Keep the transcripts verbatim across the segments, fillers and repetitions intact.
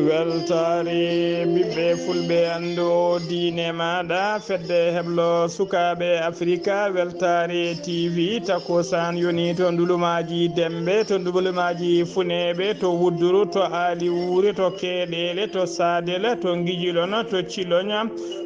Weltaare ɓiɓɓe fulɓe, anndu diine maaɗa, fedde heblo sukaaɓe Afrika, Weltaare T V, takusan yoni to ndulumaaji Dembe, to ndulumaaji Funeeɓe, to Wudduru, to Aali Wuuri, to Keeɗeele, to Saadel, to Ngijiloñ, to Ciloñ.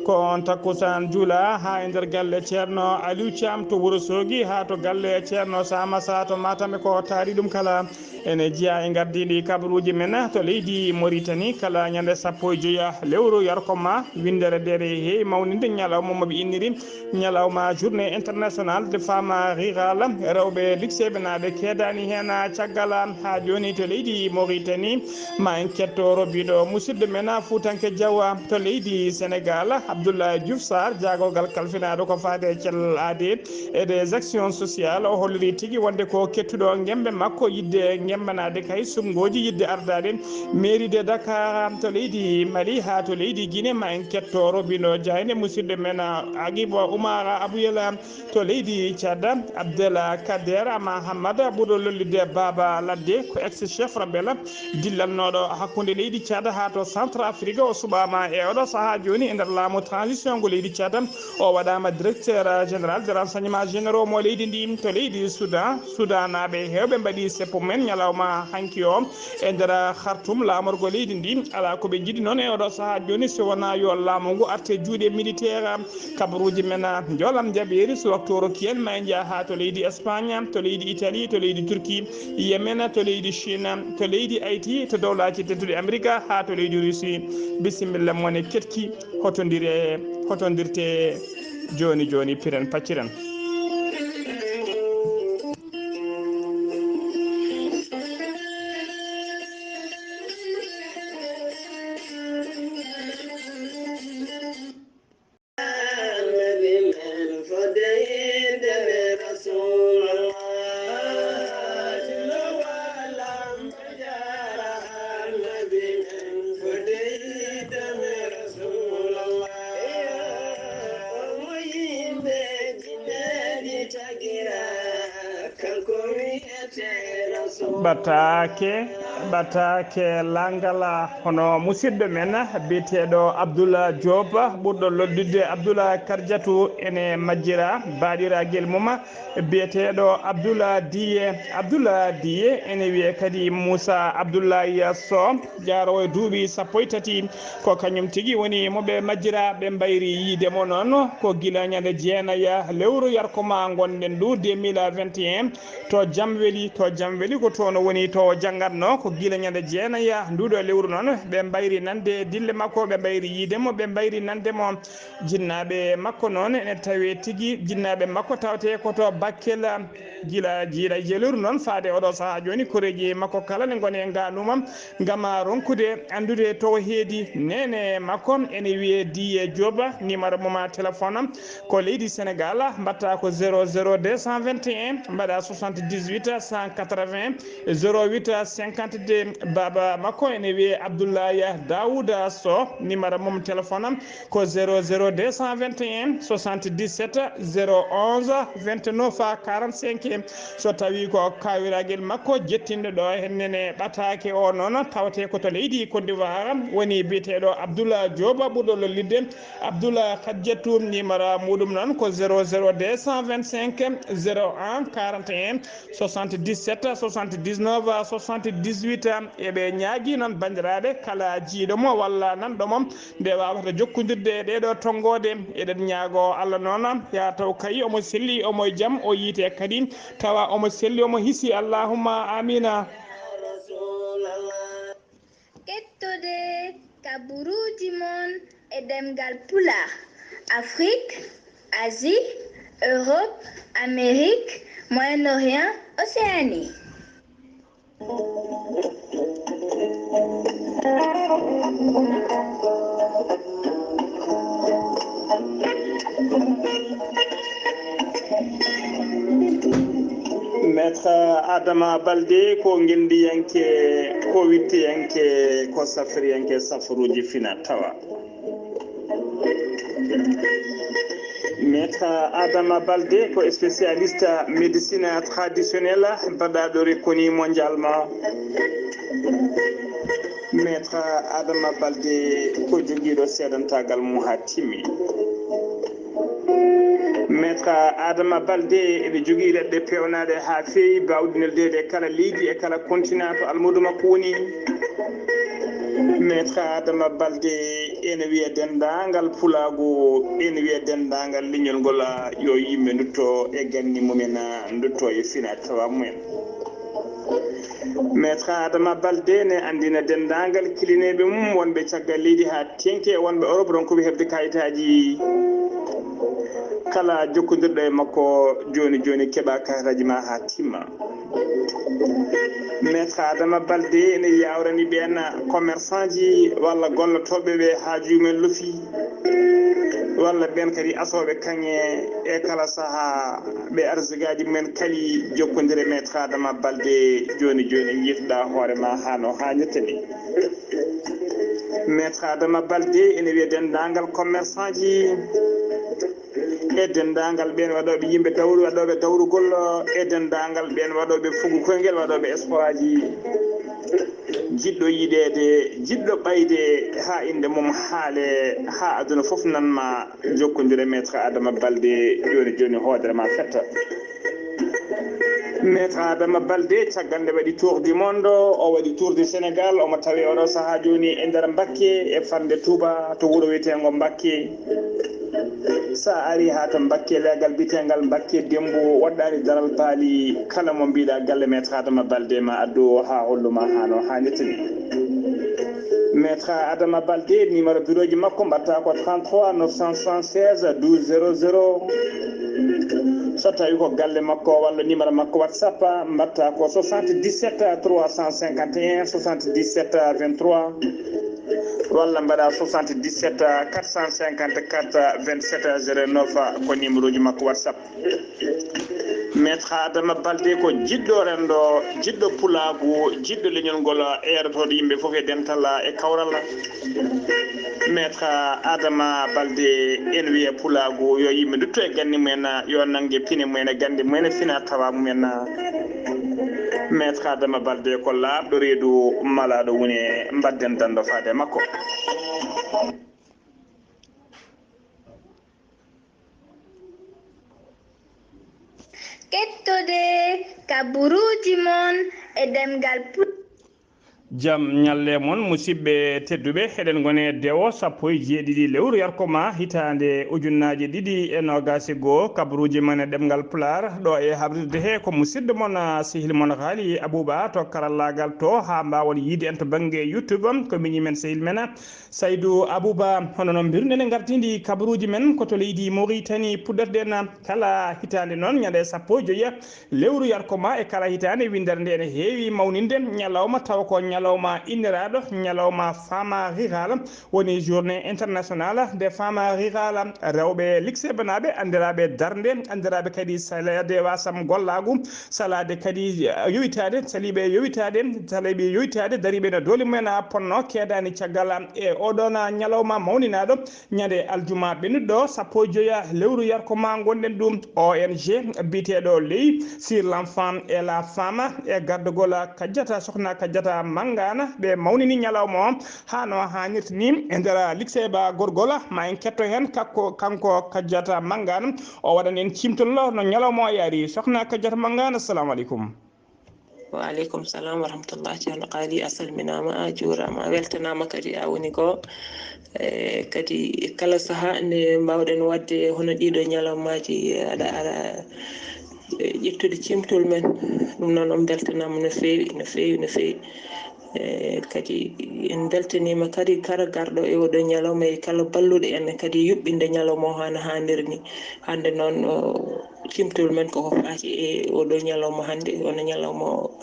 Ko on takusan jula haa e nder galle Ceerno Aliou Thiam to Wuro Soogi, haa to galle Ceerno Samassa to Matam, ko taari ɗum kala. Ene jeyaa e ngardiiɗi kabaruuji men to leydi Moritani, kala ñande sappo e joya lewru yarkoma, winndere nde ene heewi mawninde ñalawma mo ɓe inniri ñalawma journée internationale de femmes rurales, rewɓe likseeɓe naaɓe keedaani heen caggal. Haa jooni to leydi Moritani, ma en ketto robiɗo musidɗo men Fuutanke Jawa to leydi Senegal, Abdoulaye Diouf Sarr, jaagorgal kalfinaaɗo ko faati e cellal aade e des actions sociales. O holliri tigi wonde ko kettuɗo ngembe makko yiɗde ngembanaade kay suɓngooji yiɗde ardaade mairie de Dakar to leydi Mali haa to leydi Guinée. Ma en ketto robiɗo jaaynde musidɗo men Agibo Oumar Abouyela to leydi Tchad, Abdel Kader Mahamad ɓurɗo lollirde Baba Ladde, ko ex chef rebelle dillalnooɗo hakkunde leydi Tchad haa to Centre Afrique. O suɓaama e oɗo sahaa jooni e nder laamu transition ngu leydi Tchad. O waɗaama directeur général de renseignement généraux mo leydi ndi to leydi Soudan. Sudanaaɓe heewɓe mbaɗi seppo mum en ñalawma hanki o e nder Khartoum, laamorgo leydi ndi. Alaa ko ɓe njiɗi noon e oɗo sahaa jooni, si wonaa yo laamu ngu arte juuɗe militaire. Kabaruuji men, njoolam jaɓeeri, so waktu o rokki en, ma en njah haa to leydi Espagne, to leydi Italie, to leydi Turquie, Yemen, to leydi Chine, to leydi Haïti, to Dowlaaji Tedduɗi Amerika, haa to leydi Russie. Bisimilla mon e keɗki, hotondire, hotondirte jooni jooni, piren pacciren. Ɓataake, ɓataake langal, hono musidɗo men biyeteeɗo Abdoulaye Diop, ɓurɗo lollirde Abdoulaye Kardiatou, ene majjira baaɗiragel mum biyeteeɗo Abdoulaye Diye. Abdoulaye Diye ene wiyee kadi Moussa Abdoulaye Sow, jaaroowo e duuɓi sappo e tati. Ko kañum tigi woni mo ɓe majjira, ɓe mbayri yiide mo noon ko gila ñande jeenaya lewru yarkoma ngonɗen ndu deux mille vingt et un. To Jamweli, to Jamweli ko toon o woni to janngatno, ko gila ñande jeenaya nduɗo lewru noon ɓe mbayri nande dille makko, ɓe mbayri yiide mo, ɓe mbayri nande mo. Jinnaaɓe makko noon ene tawee tigi, jinnaaɓe makko tawetee ko to Bakel. Gila jiiɗa jeeluru noon faade oɗo sahaa jooni, koreeji makko kala ne ngoni e ngaanuma ngam ronkude anndude to heedi. Neene makko ene wiyee Diye Diop, numéro mum téléphone ko leydi Senegal, mbaɗta ko zéro zéro deux cent vingt et un, mbaɗa soixante-dix-huit cent quatre-vingts zéro huit cinquante-deux. Baaba makko ene wiyee Abdoulaye Daouda Sow, numéro mum téléphone ko zéro zéro deux cent vingt et un soixante-dix-sept zéro onze vingt-neuf quarante-cinq. So tawi ko kawiragel makko jettinɗo ɗo hennene ɓataake o noon, tawte ko to leydi Côte d'Ivoire, woni biyeteeɗo Abdoulaye Diop, ɓurɗo lollirde Abdoulaye Khadiatou. Numéro muɗum noon ko zéro zéro deux cent vingt-cinq zéro un quarante et un soixante-dix-sept soixante-dix-neuf soixante-dix-huit. Eɓe ñaagi noon banndiraaɓe, kala jiiɗo mo walla nanɗo mo nde wawata jokkondirde e ɗeɗo tonngode. Eɗen ñaago Allah noon, ya taw kay omo selli, omo e jam, o yiite kadi, tawa omo selli, omo hisi. Allahumma amina. Kettude kabaruuji mon e ɗemngal Pulaar, Afrique, Asie, Europe, Amérique, Moyen-Orient, Océanie. Maître Adama Baldé ko ngenndiyanke Ko wittiyanke, ko safriyanke safaruuji fina tawa. Maître Adama Balde ko spécialiste médecine traditionnelle, baɗaaɗo reconnu mondialement. Maître Adama Balde ko jogiiɗo seedantaagal mum haa timmi. Maître Adama Balde ene jogii leɗɗe peewnaaɗe haa feewi, baawɗe neldeede e kala leydi, e kala continent to almuudo makko woni. Maître Adama Balde ene wiya denndaangal pulaagu, ene wiya denndaangal leñol ngol, yo yimɓe ndutto e ganni mumen, ndutto e fina tawa mumen. Maître Adama Balde ne anndina denndaangal kilineeɓe mum wonɓe caggal leydi haa teŋti e wonɓe Europe ronkuɓe heɓde kayitaaji. Kala jokkondirɗo e makko jooni jooni keɓa kayitaaji ma haa timma. Maître Adama Balde ene yawrani ɓeen commerçant ji walla gollotooɓe ɓe haaju mumen lofi, walla ɓeen kadi asooɓe kaŋŋe e kala sahaa ɓe arsigaaji mumen kali. Jokkondire Maître Adama Balde jooni jooni, njiitoɗaa hoore ma haa no haanirta ni. Maître Adama Balde ene wiya denndaangal commerçant ji, e denndaangal ɓeen waɗooɓe yimɓe dawru, waɗooɓe dawrugol, e denndaangal ɓeen waɗooɓe fugu koyngel, waɗooɓe sport aji. Jiɗɗo yiɗeede, jiɗɗo ɓeyde, haa innde mum haale, haa aduna fof nan ma. Jokkondire Maître Adama Balde jooni jooni, hoodere ma fetta. Maître Adama Balde, caggal nde waɗi tour du monde, o waɗi tour du Sénégal, omo tawi oɗo sahaa jooni e nder Mbakke, e fannde Touba, to wuro wiyeteengo Mbakke. So a arii haa to Mbakke, leegal biyeteengal Mbakke Demmbu, woɗɗaani daral baali, kala mo mbiɗa galle Maître Adama Balde ma addu o haa hollu ma haa no haanirta ni. Maître Adama Balde, numéro bureau ji makko mbaɗata ko trente-trois neuf cent soixante-seize douze zéro zéro. So tawi ko galle makko walla numéro makko WhatsApp, mbaɗata ko soixante-dix-sept trois cent cinquante et un soixante-dix-sept vingt-trois, walla mbaɗa soixante-dix-sept quatre cent cinquante-quatre vingt-sept zéro neuf, ko numéro ji makko WhatsApp. Maître Adama Balde ko jiɗɗo renndo, jiɗɗo pulaagu, jiɗɗo leñol ngol, eerotooɗo yimɓe fof e dental e kawral. Maître Adama Balde, ene wiya pulaagu yo yimɓe ndutto e ganni mumen, yo nannge pine mumen e gannde mumen e fina tawa mumen. Maître Adama Balde ko laaɓɗo reedu, malaaɗo wune, mbadden danndo faade e makko. Kettode kaburuuji mon e ɗemngal Pul- Jam ñalle mon, musidɓe tedduɓe. Eɗen ngoni e dewo sappo e jeeɗiɗi lewru yarko ma, hitaande ujunnaaje ɗiɗi e noogaas e goo. Kabaruuji men e ɗemngal Pulaar, ɗo e habrirde he ko musidɗo mon, ah, sehil mon Haali Abuba to karallaagal to, haa mbaawon yiide en to bannge YouTube, ko miñi men sehil men, ah, Saydu Abuba. Hono noon mbirunɗen e ngartiindi kabaruuji men ko to leydi Mauritanie puɗɗorɗen kala hitaande noon ñande sappo e joyi lewru yarko ma e kala hitaande. Winndere nde ene heewi mawninde ñalawma, tawa ko ñalawma inniraaɗo ñalawma femme rurale, woni journée internationale des femmes rurales, rewɓe liksebanaaɓe, anndiraaɓe darnde, anndiraaɓe kadi salaade wasam gollaagu, salaade kadi, eh, yowitaade, saliiɓe yowitaade, saliiɓe yowitaade, dariiɓe no doole mumen ponno keedaani caggal e oɗon ñalawma mawninaaɗo. Ñande aljuma ɓennuɗo sappo e joya lewru yarko ma ngonɗen ɗum, O N G biyeteeɗo Ley sur l'enfant et la femme e gardagol Kajjata, Sokhna Kajjata Mangana, ɓe mawnini ñalawma o haa no haanirta ni e nder Likseba Gorgol. Ma en ketto heen kakko, kanko Kajjata Mangana, o waɗan en cimtol no ñalawma o yaari. Sokhna Kajjata Mangana, assalamu aleykum. Wa aleykum salam wa rahmatullah. Ceerno Qaali, a salminaama, a juuraama, a weltanaama kadi a woni ko. E, kadi kala sahaa nde mbaawɗen waɗde hono ɗiɗo ñalawmaaji, aɗa ara, e, ƴettude cimtol men. Ɗum noon, on mbeltanaama no feewi, no feewi, no feewi. E, kadi en mbeltaniima kadi kala garɗo e oɗo ñalawma e kala balluɗo en kadi yuɓɓinde ñalawma o haa no haaniri ni. Hannde noon, o, cimtol men koko faati e oɗo ñalawma hannde, wona ñalawma o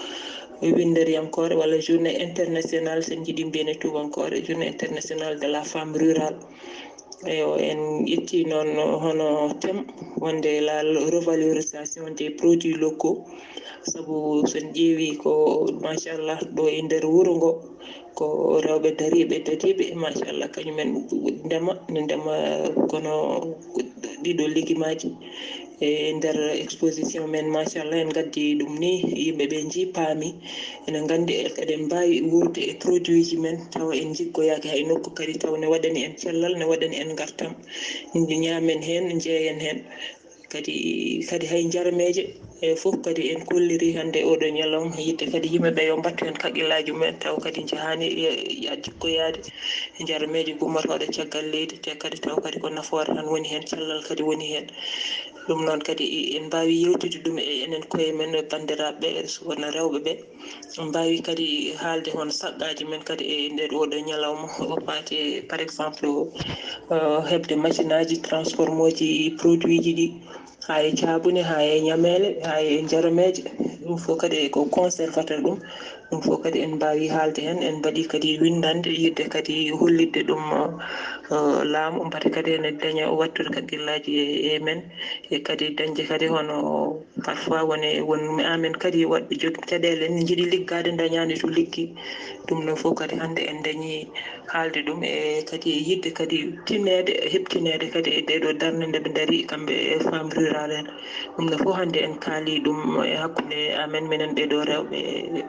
winnderiyankoore walla journée internationale, so en njiɗi mbiyen e tuubankoore, journée internationale de la femme rurale. Eyo, en ƴetti noon hono thème wonde la revalorisation des produits locaux, sabu so en ƴeewi ko machallah ɗo e nder wuro ngo ko rewɓe dariiɓe dadiiɓe machallah kañumen ndema no ndema kono ɗiɗo legimaaji e nder exposition men machallah en ngaddi ɗum ni yimɓe ɓe njii paami. Ene nganndi eɗen mbaawi wuurde e produit ji men tawa en njiggoyaaki hay nokku kadi taw ne waɗani en cellal ne waɗani en ngartam. Ñaamen heen njeeyen heen kadi kadi hay njarmeeje e fof kadi en kolliri hannde oɗo ñalawma yiɗde kadi yimɓe ɓe yo mbattu heen kaqqillaaji mumen taw kadi njahaani e jikkoyaade e njarmeeje gummotooɗe caggal leydi te kadi taw kadi ko nafoore tan woni heen cellal kadi woni heen. Ɗum noon kadi en mbaawi yewtude ɗum e enen koye men banndiraaɓe ɓe wonno rewɓe ɓe. En mbaawi kadi haalde hono saqqaaji men kadi e nder oɗo ñalawma o faati par exemple heɓde machine aji transformooji produit ji ɗi haa e caabune haa e ñameele haa e njaromeeje. Ɗum fof kadi ko conservateur ɗum ɗum fof kadi en mbaawi haalde heen en mbaɗi kadi winndande yiɗde kadi hollitde ɗum laamu mbate kadi ene daña wattude kaqqillaaji e men e kadi dañde kadi hono parfois wone won amen kadi waɗɓe jogi caɗeele en njiɗi liggaade dañaani to liggi. Ɗum ɗon fof kadi hannde en dañi haalde ɗum e kadi yiɗde kadi tinneede heɓtineede kadi e ɗeɗo darnde nde ɓe ndari kamɓe e femme rural en. Ɗum ɗo fof hannde en kaali ɗum e hakkunde amen minen ɓeɗo rewɓe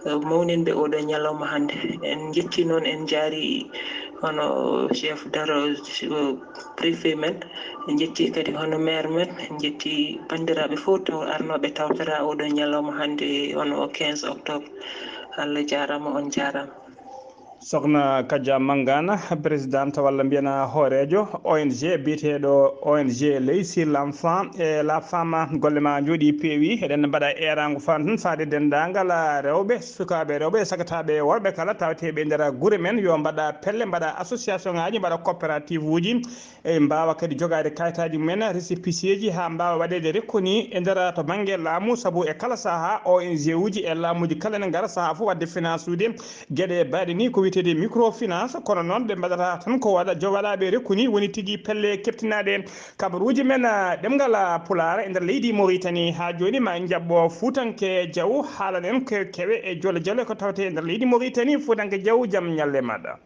mawninɓe oɗo ñalawma hannde. En njetti noon en njaari hono chef daro préfet men en njetti kadi hono maire men en njetti banndiraaɓe fof taw arnooɓe tawtora oɗo ñalawma hannde hono quinze octobre. Allah jaaraama on jaaraama. Sokhna Kadia Mangana, présidente walla mbiyana hooreejo O N G biyeteeɗo O N G Ley sur l'enfant et la femme, golle ma njooɗi peewi. Eɗen mbaɗa eeraango faam tan faade denndaangal rewɓe, sukaaɓe rewɓe e sagataaɓe worɓe kala tawteeɓe e nder gure men yo mbaɗa pelle, mbaɗa association ngaaji, mbaɗa coopérative uji, e mbaawa kadi jogaade kayitaaji mumen, récépissé ji, haa mbaawa waɗeede reconnu e nder to bannge laamu, sabu e kala sahaa O N G uji e laamuuji kala ene ngara sahaa fof waɗde finance ude geɗe baaɗe ni ko wiyeteede microfinance, kono noon ɓe mbaɗata tan ko waɗa jo waɗaaɓe reconnu woni tigi pelle keɓtinaaɗe kabaruuji men ɗemngal pulaar e nder leydi Mauritanie. Haa jooni ma en njaɓɓo fuutanke jaw haalan en kewe e jole jole ko tawte e nder leydi Mauritanie. Fuutanke jaw, jam ñalle maɗa.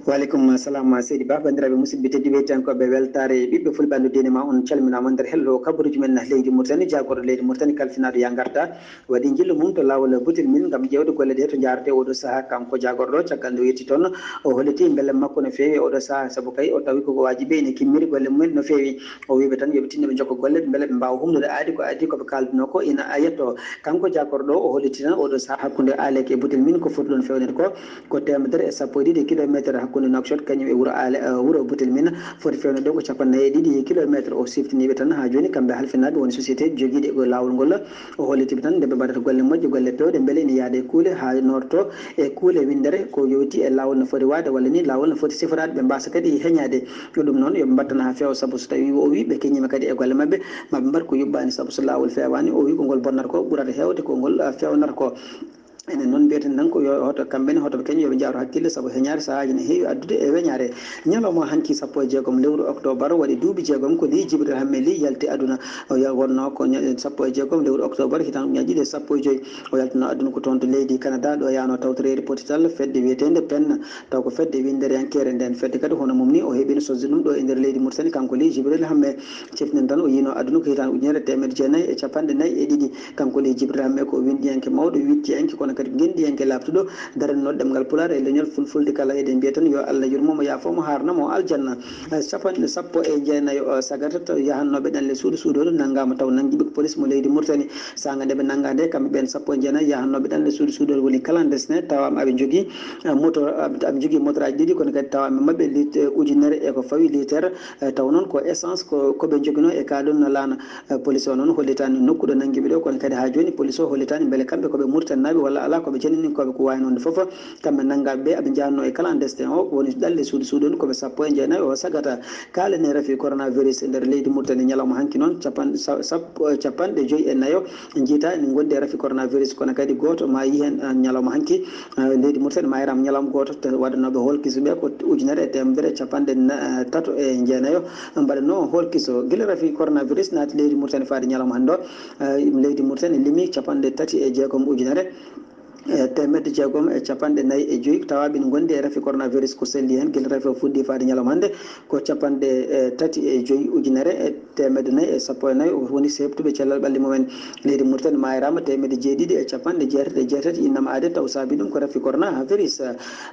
Waleykum salam seydi Ba, banndiraaɓe musidɓe tedduɓe heɗiyankooɓe Weltaare Ɓiɓɓe Fulɓe Anndu Diine Ma, on calminaama nder hello kabaruuji men leydi Mauritanie. Jaagorɗo leydi Mauritanie kalfinaaɗo yaa ngarta waɗi njillu mum to laawol butel min ngam ƴeewde golle ɗe to njaarate oɗo sahaa. Kanko jaagorɗo caggal nde o yetti toon o holliti mbele makko no feewi e oɗo sahaa, sabu kay o tawi ko waajibi ene kimmiri golle mumen no feewi. O wiiɓe tan yoɓe tinno ɓe njokka golle mbele ɓe mbaawa humnude aadi ko adii ko ɓe kaaldunoo ko ina yetto. Kanko jaagorɗo o holliti tan oɗo sahaa hakkunde Aalek e butel min ko foti ɗoon feewnede ko ko teemedere e sappo e ɗiɗi kilomeeter hakkunde Nouakchott kañum e wuro Aale wuro Butelmina foti feewnude ko cappannayi e ɗiɗi kilomeeter. O siftiniiɓe tan haa jooni kamɓe halfinaaɓe woni société jogiiɗi e laawol ngol. O hollitiiɓe tan nde ɓe mbaɗata golle moƴƴe, golle peewɗe mbele ina yahda e kuule haa noorto e kuule winndere ko yowiti e laawol no foti waade walla ni laawol no foti siforaade ɓe mbaasa kadi heñaade. Ɗum noon yo ɓe mbaɗ tan haa feewa sabu so tawii o wii ɓe keñiima kadi e golle maɓɓe ma ɓe mbaɗ ko yuɓɓaani sabu so laawol feewaani o wii ko ngol bonnata ko ɓurata heewde ko ngol feewnata ko. Enen noon mbiyeten tan ko yo hoto kamɓe ne hoto ɓe kañum yo ɓe njaaro hakkille sabu heñaare sahaaji ne heewi addude e weñaare. Ñalawma hanki sappo e jeegom lewru octobre waɗi duuɓi jeegom ko Ly Djibril Hammé Ly yalti aduna. O wonnoo ko sappo e jeegom lewru octobre hitaande ujunnaaji ɗiɗi e sappo e joy. O yaltinoo aduna ko toon to leydi Canada ɗo yahnoo tawtoreede potital fedde wiyeteende PEN. Taw ko fedde winndereyankeere. Ndeen fedde kadi hono mum ni o heɓino sosde ɗum ɗo e nder leydi Mauritanie kanko Ly Djibril Hammé. Cifnen tan o yiinoo aduna ko hitaande ujunere e teemedde jeenayi e cappanɗe nayi e ɗiɗi. Kanko Ly Djibril Hammé ko winndiyanke mawɗo, wiɗtiyanke kono kadi ngenndiyanke laaɓtuɗo daranooɗo ɗemngal Pulaar e leñol Fulfulde kala. Eɗen mbiya tan yo Allah yurmo mo yaafo mo haarna mo aljanna. Capanɗe sappo e jeenayo sagata yahannooɓe ɗanle suudu suudoru nanngaama taw nanngiiɓe ko police mo leydi Mauritanie. Saanga nde ɓe nanngaa nde kamɓe ɓeen sappo e jeenayi yahannooɓe ɗanle suudu suudoru woni clandestin tawaama aɓe njogii moto aɓe njogii motoraaji ɗiɗi kono kadi tawaama maɓɓe litre ujunere e ko fawi litere. Taw noon ko essence ko ko ɓe njoginoo e kaa ɗum no laana. Police o noon hollitaani nokku ɗo nanngiiɓe ɗo kono kadi haa jooni police o hollitaani mbele kamɓe ko ɓe muritaninaaɓe walla. Alaa ko ɓe janani ko ɓe ko waawi noon fof. Kamɓe nanngaɓe ɓe aɓe njahanno e clandestin o woni ɗalle suudu suudu ko ɓe sappo e jeenayo o sagata. Kaalen e rafi coronavirus e nder leydi Mauritanie ñalawma hanki noon capan- sa- sappo capanɗe joyi e nayo njiita ene ngondi e rafi coronavirus kono kadi gooto maayi heen ñalawma hanki. Leydi Mauritanie maayiraama ñalawma gooto. Waɗanooɓe hoolkiso ɓe ko ujunere e teemedere capanɗe tato e jeenayo mbaɗanoo hoolkiso gila rafi coronavirus naati leydi Mauritanie faade ñalawma hannde o. Leydi Mauritanie limi capanɗe tati e jeegom ujunere e teemedde jeegom e capanɗe nayi e joyi tawaaɓe ne ngondi e rafi coronavirus ko selli heen gila rafi o fuɗɗi faade ñalawma hannde ko capanɗe tati e joyi ujunere e teemedde nayi e sappo e nayi woni seɓtuɓe cellal ɓalli mumen. Leydi Mauritanie maayiraama teemedde jeeɗiɗi e capanɗe jeetati e jeetati innama aade taw saabi ɗum ko rafi coronavirus.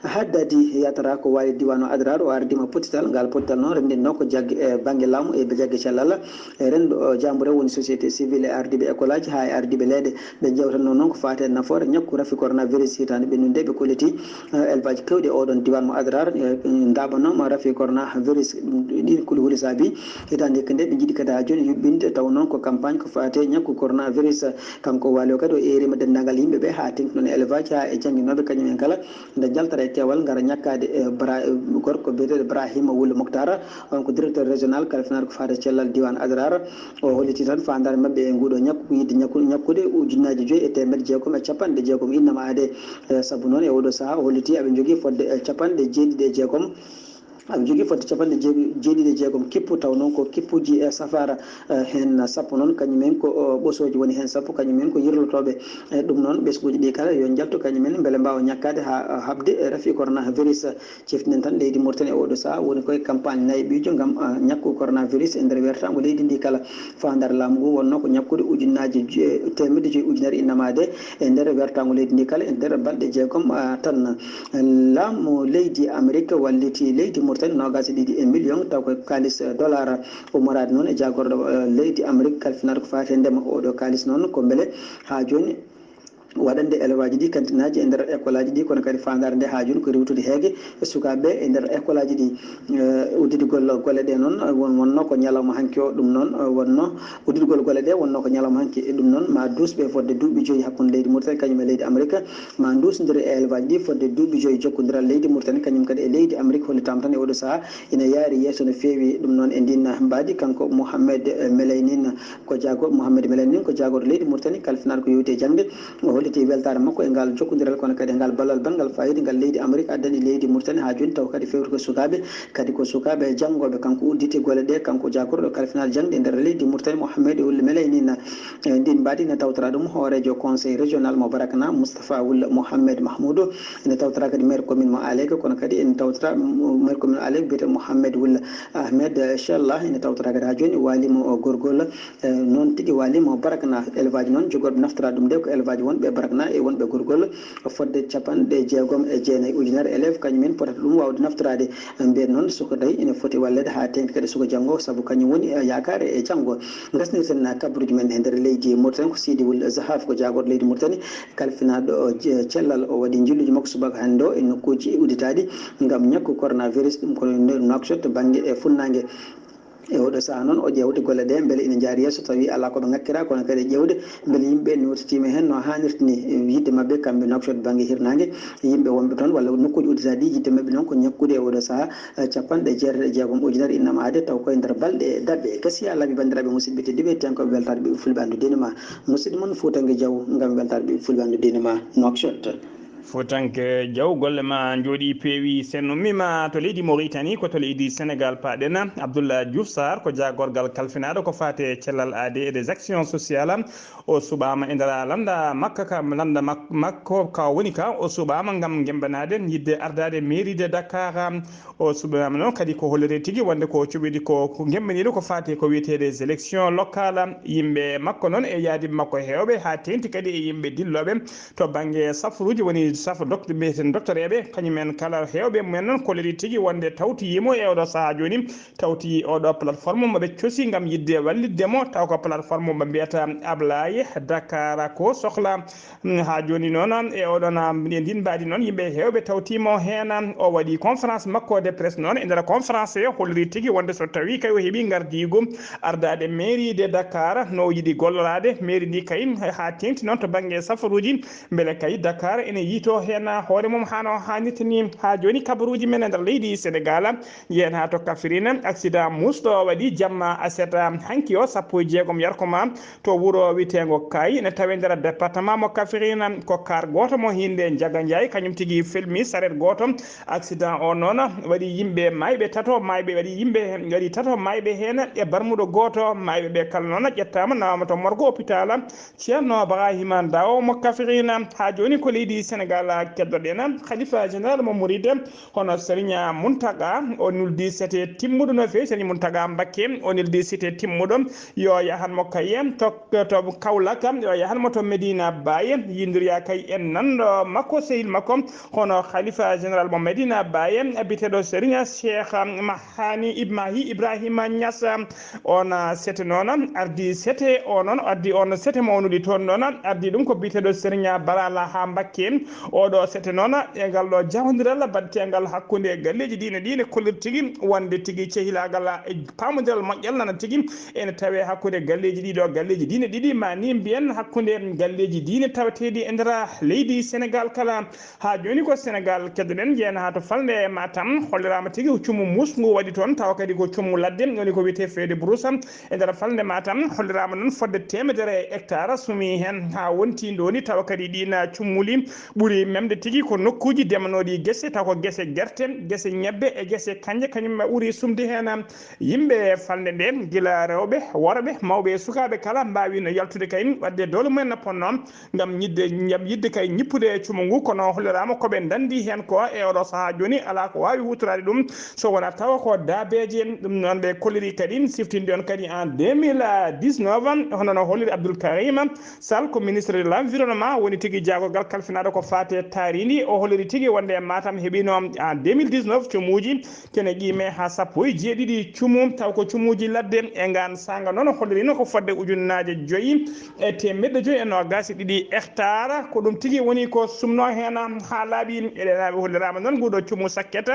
Haddadi yatara ko waali diwan o adrar o ardima pottital ngal pottital noon renndinno ko jagge e bannge laamu e jagge cellal e renndo jambure woni société civile e ardiiɓe école aji haa e ardiiɓe leeɗe. Ɓe njewtanno noon ko faati e nafoore ñakku rafi coronavirus hitaande ɓennunde ɓe kolliti elbaji kewɗi e oɗon diwan mo adrar. Ndaɓanoma rafi coronavirus ɗin kuli huli saabi hitaande hikka nde ɓe jiɗi kadi haa jooni yuɓɓinde taw noon ko campagne ko faati e ñakku coronavirus. Kanko waali o kadi o eerima denndaangal yimɓe ɓe haa teŋti noon e elbaji haa e jannginooɓe kañum en kala nde njaltata e keewal ngara ñakkaade e bra gorko biyeteeɗo Brahima Wul Moktar. On ko directeur régional kalfinaar ko faati e cellal diwan adrar. O holliti tan faandaare maɓɓe e nguuɗo ñakku ko yiɗde ñakku- ñakkude ujunnaaji joyi e teemedde jeegom e capanɗe jeegom innama aade. Sabu noon e oɗo sahaa o holliti aɓe njogii fodde e capanɗe jeeɗiɗi e jeegom aɓe njogii fodde capanɗe jeeɗiɗi e jeegom kippu taw noon ko kippuji e safaara. Heen sappo noon kañum en ko ɓosooji woni heen sappo kañum en ko yirlotooɓe. Ɗum noon ɓesnguuji ɗi kala yo njaltu kañum en mbele mbaawa ñakkaade haa haɓde rafi coronavirus. Cifti nen tan leydi Mauritanie e oɗo sahaa woni koye campagne nayɓiijo ngam ñakku coronavirus e nder wertaango leydi ndi kala. Faandaare laamu ngu wonno ko ñakkude ujunnaaji teemedde joyi ujunere innamaade e nder wertaango leydi ndi kala e nder balɗe jeegom tan. Laamu leydi Amerique walliti leydi Mauritanie noogaas e ɗiɗi e million taw ko kaalis dollar. Ummoraade noon e jaagorɗo leydi Amerique kalfinaade ko faati e ndema oɗo kaalis noon ko mbele haa jooni waɗande elevaaji ɗi kantinaaji e nder école aji ɗi kono kadi faandaare nde haa jooni ko rewtude heege e sukaaɓe e nder école aji ɗi. Udditgol golle ɗe noon won wonno ko ñalawma hanki o ɗum noon wonno udditgol golle ɗe wonno ko ñalawma hanki e ɗum noon ma duusɓe fodde duuɓi joyi hakkunde leydi Mauritanie kañum e leydi Amerique ma duusndir e elevaaji ɗi fodde duuɓi joyi jokkondiral leydi Mauritanie kañum kadi e leydi Amerique hollitaama tan e oɗo sahaa ina yaari yeeso no feewi. Ɗum noon e ndin mbaadi kanko Mohamed Melaynin ko jaago Mohamed Melaynin ko jaagorɗo leydi Mauritanie kalfinaar ko yowiti e jaŋde. O holliti weltaare makko e ngal jokkondiral kono kadi e ngal ballal banngal faayiida ngal leydi Amerique addani leydi Mauritanie haa jooni taw kadi fewti ko sukaaɓe kadi ko sukaaɓe janngooɓe. Kanko udditi golle ɗe kanko jaagorɗo kalfinaar jaŋde e nder leydi Mauritanie Mohamed Wul Melaynin. E ndin mbaadi ina tawtora ɗum hooreejo conseil régional mo Barakna Moustapha Wul Mohamed Mahmoudou. Ina tawtora kadi maire commune mo Alek kono kadi ina tawtora maire commune Alek biyete Mohamed Wul Ahmed Challah ina tawtora kadi haa jooni waalimo o gorgol. Noon tigi waalimo Barakna élevage noon jogorɓe naftora ɗum nde ko élevage wonɓe Barakna e wonɓe gorgol fodde capanɗe jeegom e jeenayi ujunere élève kañum en potata ɗum waawde naftoraade. Mbiyen noon suka tawi ina foti walleede haa teeŋti kadi suka janngo sabu kañum woni yaakaare e janngo. Ngasnirten kabaruuji men e nder leydi Mauritanie ko Sidi Wul Zahaf ko jaagorɗo leydi Mauritanie kalfinaaɗo cellal o waɗi njilluuji makko subaka hannde o e nokkuuji udditaaɗi ngam ñakku coronavirus ɗum ko nder Nouakchott to bannge e funnaange. E oɗo sahaa noon o ƴeewde golle ɗe mbele ina njaari yeeso tawi alaa ko ɓe ŋakkira kono kadi e ƴeewde mbele yimɓe newtitiima heen no haanirta ni. Yiɗde maɓɓe kamɓe Nouakchott bannge hirnaange yimɓe wonɓe toon walla nokkuuji udditaaɗi yiɗde maɓɓe noon ko ñakkude e oɗo sahaa capanɗe jeetati e jeegom ujunere innama aade taw koye nder balɗe daɓɓe. Gasiya laabi banndiraaɓe musidɓe tedduɓe tenkooɓe weltaade ɓiɓɓe fulɓe anndu diine ma musidɗo mon Fuutanke Jaw ngam weltaade ɓiɓɓe fulɓe anndu diine ma Nouakchott. Fuutanke Jaw golle ma njooɗi peewi sen ummima to leydi Mauritanie ko to leydi Sénégal paaɗen. Abdoullah Diouf Sarr ko jaagorgal kalfinaaɗo ko faate cellal aade e des actions sociales. O suɓaama e nder lannda makka ka lannda makko ka woni ka o suɓaama ngam gemmbanaade yidde ardaade mairie de Dakar. O suɓaama noon kadi ko holliree tigi wonde ko cuɓiiɗi ko ko gemmbaniiɗo ko faati ko wiyeteeɗe élection locale. Yimɓe makko noon e yaadiiɓe makko heewɓe haa teeŋti kadi e yimɓe dillooɓe to bannge safruuji woni safo docte mbiyeten doctoreeɓe, kañumen kala heewɓe mumen noon koliri tigi wonde tawti yimo e oɗo sahaa jooni, tawti oɗo plateforme mo ɓe cosi ngam yidde wallitde mo, taw ko plateforme mo ɓe mbiyata Ablaye Dakar ko sohla. Mm, haa jooni noon, e oɗon, ah, e ndin mbaadi noon, yimɓe heewɓe tawtiimo heen. O waɗi conférence makko de presse noon. E nder conférence he, holliri tigi wonde so tawi kay o heɓi ngardiigu ardaade mairie de Dakar, no o yiɗi golloraade mairie ndi kay haa teeŋti noon to bannge safaruuji, mbele kay Dakar ene yiytoo heen hoore mum haa no haanirta ni. Haa jooni kabaruuji men e nder leydi Senegaal, njehen haa to Kafrine, accident musɗo waɗi jamma aset hanki o, sappo e jeegom yarkoma, to wuro wiyeteengo Kaayi, ene tawee nder département mo Kafrine. Ko kaar gooto mo hiinde Njaga Njaay, kañum tigi felmi saret gooto. Accident o noon waɗi yimɓe maayɓe tato, maayɓe waɗi yimɓe, waɗi tato maayɓe heen e barmuɗo gooto. Maayɓe ɓe kala noon ƴettaama, nawaama to morgue hôpital Ceerno Ibrahima Ndaw mo Kafrine. Haa jooni ko leydi Senegaal keddoɗen. Khalifa général mo Mouride, hono Serigne Mountaga, o nuldi sete timmuɗo no feewi. Serigne Mountaga Mbacké, o nuldi sete timmuɗo. Yo yahan mo Kayen to, to Kaolack, yo yahan mo to Medina Baye, yindoriya kay en nanɗo makko, sehil makko, hono Khalifa général mo Medina Baye, biyeteeɗo Serigne Cheikh Mahani Ib-, Mahi Ibrahima Niass. On, ah, sete noon, ardi sete o noon, ardi on sete mawnuɗi toon noon, ardi ɗum ko biyeteeɗo Serigne Barala ha Mbakke. Oɗo sete noon, e ngal ɗo jahondiral baɗteengal hakkunde galleeji diine ɗi ne kolliri tigi wonde tigi cehilaagal e paamondiral moƴƴal nana tigi ene tawee hakkunde galleeji ɗi ɗo, galleeji diine ɗiɗi, ma ni mbiyen hakkunde galleeji diine taweteeɗi e nder leydi Senegaal kala. Haa jooni ko Senegaal keddoɗen, njeyen haa to falnde Matam, holliraama tigi cumu musngu waɗi toon, tawa kadi ko cumu ladde, woni ko wiyetee feuille de brousse. E nder falnde Matam, holliraama noon fodde teemedere hectare sumi heen haa wonti ndooni, tawa kadi ɗiin cummuli ɓuri memde tigi ko nokkuuji ndemanooɗi gese, taw ko gese gerte, gese ñebbe e gese kanje, kañum ɓuri sumde heen yimɓe falnde nde, gila rewɓe, worɓe, mawɓe e sukaaɓe kala mbaawi no yaltude kay, waɗde doole mumen no potnoo ngam ñidde, ngam yiɗde kay ñippude cumu ngu, kono holliraama ko ɓe ndanndi heen ko e oɗo sahaa jooni, alaa ko waawi huutoraade ɗum so wonaa tawa ko daabeeje. Ɗum noon ɓe kolliri kadi, siftinde on kadi en deux mille dix-neuf, hono no holliri Abdoul Karim Sall, ko ministre de l'environnement, woni tigi jaagorgal kalfinaaɗo ko faati e taariindi. O holliri tigi wonde Matam heɓino en deux mille dix-neuf cumuuji kene ƴiime haa sappo e jeeɗiɗi cumu, taw ko cumuuji ladde. E ngaan saanga noon, hollirino ko fodde ujunnaaje joyi e teemedde joyi e noogaas e ɗiɗi hectare. Ko ɗum tigi woni ko sumnoo heen haa laaɓi. Eɗen, holliraama noon nguɗo cumu sakket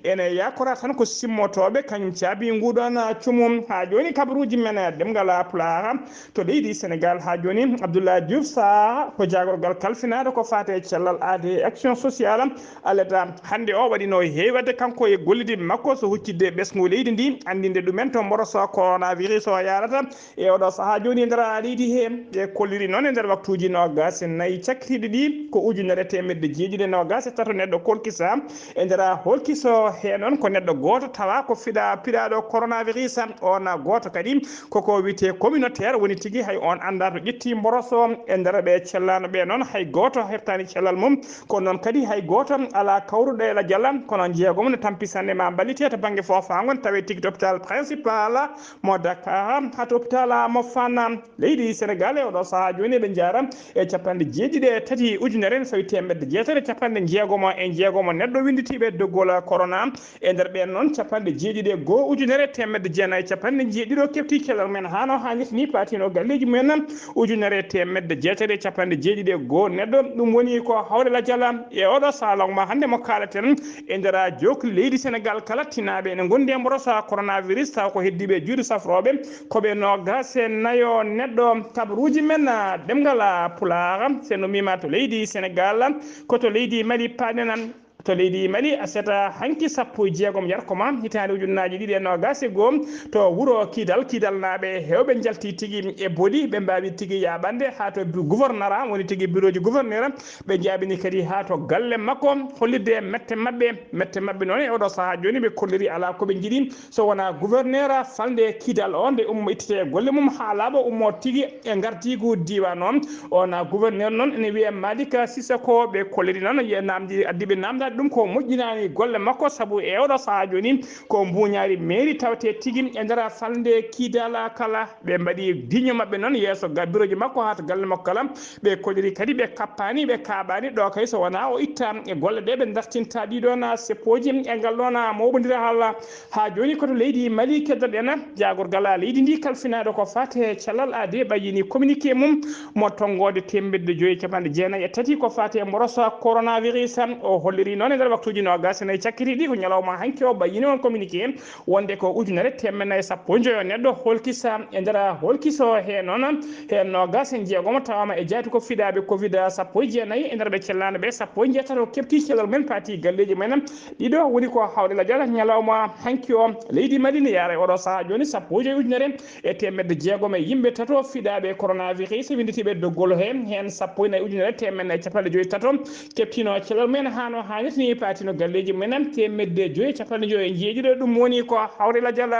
ene yakora tan ko simmotooɓe, kañum caabi nguɗon cumu. Haa jooni kabaruuji men ɗemngal Pulaar to leydi Senegaal. Haa jooni, Abdoulaye Diouf Sarr ko jaagorgal kalfinaaɗo ko faati e cellal aade e action sociale. Aleta hannde o waɗi no heewi waɗde kanko e gollidiiɓe makko so huccitde e ɓesngu leydi ndi, anndinde ɗumen to mboroso coronavirus o yaarata e oɗo sahaa jooni e nder leydi he. Ɓe kolliri noon e nder waktuuji noogaas e nayi cakkitiiɗi ɗi ko ujunere teemedde jeeɗiɗi e noogaas e tato neɗɗo kolkisa. E nder holkiso he noon ko neɗɗo gooto tawa ko fiɗa-, piɗaaɗo coronavirus. On gooto kadi koko wiyetee communautaire, woni tigi hay on anndaa to ƴetti mboroso. E nder ɓe cellaano ɓe noon hay gooto heɓtaani cellal mum. Kono noon kadi hay gooto alaa kawruɗo e lajal, kono jeegom ne tampi sanne ma mballite to bannge foofaango, ne tawee tigi to hôpital principal mo Dakar, haa to hôpital mo Fann. Leydi Senegaal e oɗo sahaa jooni eɓe njaara e capanɗe jeeɗiɗi e tati ujunere, ne fawi teemedde jeetati e capanɗe jeegomo e jeegomo neɗɗo winnditiiɓe doggol corona. E nder ɓeen noon, capanɗe jeeɗiɗi e goo ujunere teemedde jeenayi e capanɗe jeeɗiɗo kefti cellal mumen haa no haanirta ni, paatino galleeji mumen ujunere teemedde jeetati e capanɗe jeeɗiɗi e goo neɗɗo. Ɗum woni ko hawre lajal e oɗo salon ma hannde mo kaalaten e nder jookli leydi Senegaal kala, tinaaɓe ene ngondi e mboroso coronavirus, taw ko heddiiɓe juuɗe safrooɓe ko ɓe noogaas e nayo neɗɗo. Kabaruuji men ɗemngal Pulaar, so en ummiima to leydi Senegaal, ko to leydi Mali paaɗen. To leydi Mali, aset hanki sappo e jeegom yarkoma hitaande ujunnaaji ɗiɗi e noogaas e goo, to wuro Kidal, Kidal naaɓe heewɓe njalti tigi e boli, ɓe mbaawi tigi yaaɓande haa to bu-, gouverneur, woni tigi bureau ji gouverneur, ɓe njaabini kadi haa to galle makko, hollitde mette maɓɓe. Mette maɓɓe noon e oɗo sahaa jooni ɓe kolliri alaa ko ɓe njiɗi so wonaa gouverneur falnde Kidal o, nde ummo ittete e golle mum haa laaɓa, ummo tigi e ngardiigu diiwaan o. On gouverneur noon ene wiyee Malick Sissoko, ɓe kolliri noon e namdi addiɓe namdaade ɗum ko moƴƴinaani golle makko, sabu e oɗo sahaa jooni ko mbuuñaari meeri tawte tigi e nder falnde Kidala kala. Ɓe mbaɗi diño maɓɓe noon yeeso ga birooji makko haa to galle makko kala. Ɓe kolliri kadi ɓe kappaani, ɓe kaaɓaani ɗo kay so wonaa o itta e golle ɗe ɓe dartinta ɗiɗo na seppooji e ngal ɗo na mawɓondira haala. Haa jooni ko to leydi Mali keddoɗen jaagorgal leydi ndi kalfinaaɗo ko faate cellal aade ɓayyini communiqué mum mo tonngoode teemedde joyi capanɗe jeenayi e tati ko faate mborosa coronavirus. O holliri noon e nder waktuuji noogaas e nayi cakkitiiɗi ko ñalawma hanki o ɓayyini on communiqué wonde ko ujunere teemedde nayi sappo e joyo neɗɗo holkisa e nder holkiso he noon heen noogaas e jeegomo tawama e jaati ko fiɗaaɓe covid sappo e jeenayi e nder ɓe cellaano ɓe sappo e jeetato keɓti cellal men paati galleeji men. Ɗiɗo woni ko hawre lajal ñalawma hanki o leydi Mali ne yaara e oɗo sahaa jooni sappo e joyi ujunere e teemedde jeegom e yimɓe tato fiɗaaɓe coronavirus winnditiiɓe doggol he heen sappo e nayi ujunere teemedde nayi capanɗe joyi tato keɓtino cellal men haa no haanirta ni paatino galleeji men teemedde joyi capanɗe joyi e jeeɗiɗo. Ɗum woni ko hawre lajal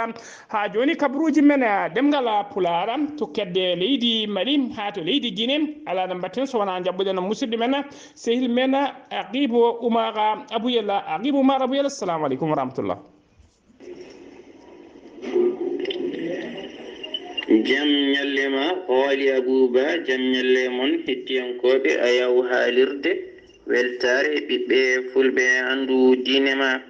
haa jooni kabaruuji men ɗemngal Pulaar to kedde leydi Mali haa to leydi Guinée. Alaa no mbatten so wonaa njaɓɓuɗen musidɗo men sehil men Aqibu Umar Abuyel. Aqibu Umar Abuyel, assalamu aleykum wa rahmatullah. Jam ñalle ma, Ooli Abuuba, jam ñalle mon, hettiyankooɓe Ayaw Haalirde. Weltaare, ɓiɓɓe fulɓe, anndu diine ma.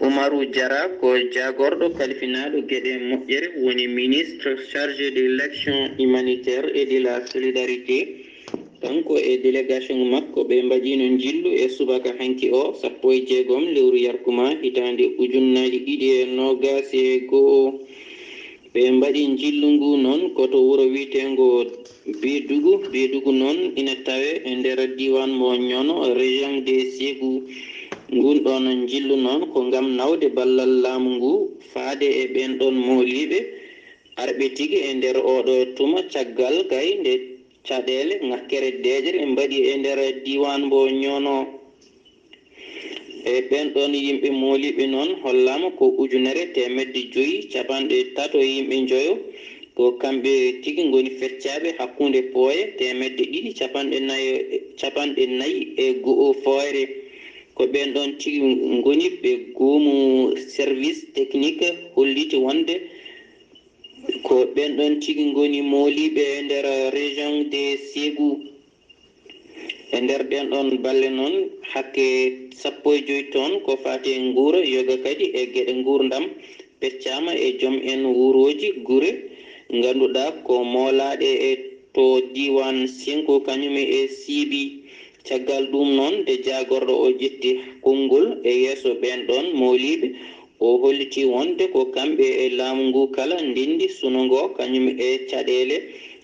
Umaru Jara ko jaagorɗo kalfinaaɗo geɗe moƴƴere, woni ministre chargé de l'action humanitaire et de la solidarité. Kanko e délégation makko ɓe mbaɗiino njillu e subaka hanki o, sappo e jeegom lewru yarkuma hitaande ujunnaaji ɗiɗi e noogaas e go'o. Ɓe mbaɗi njillu ngu noon ko to wuro wiyeteengo Bedugu. Bedugu noon ina tawee e nder diiwaan mo Ñono, région de Ségou. Nguun ɗoon njillu noon ko ngam nawde ballal laamu ngu faade e ɓeen ɗoon mooliiɓe arɓe tigi e nder ooɗo tuma caggal kay nde caɗeele ŋakkere deeƴre mbaɗi e nder diiwaan mbo Ñono. E ɓeen ɗoon yimɓe mooliiɓe noon hollaama ko ujunere teemedde joyi capanɗe tato e yimɓe njoyo ko kamɓe tigi ngoni feccaaɓe hakkunde pooye teemedde ɗiɗi capanɗe nayo capanɗe nayi e go'o fooyre. Ko ɓeen ɗoon tigi ngoni ɓe goomu service technique holliti wonde ko ɓeen ɗoon tigi ngoni mooliiɓe e nder région de Ségou. E nder ɗeen ɗoon balle noon hakke sappo e joy toon ko faati e nguura yoga kadi e geɗe nguurndam peccaama e joom en wurooji gure ngannduɗaa ko moolaaɗe e to diiwaan Senko kañum e Siibi. Caggal ɗuum noon nde jaagorɗo o ƴetti konngol e yeeso ɓeen ɗoon mooliiɓe, o holliti wonde ko kamɓe e laamu ngu kala ndenndi suno ngo kañum e caɗeele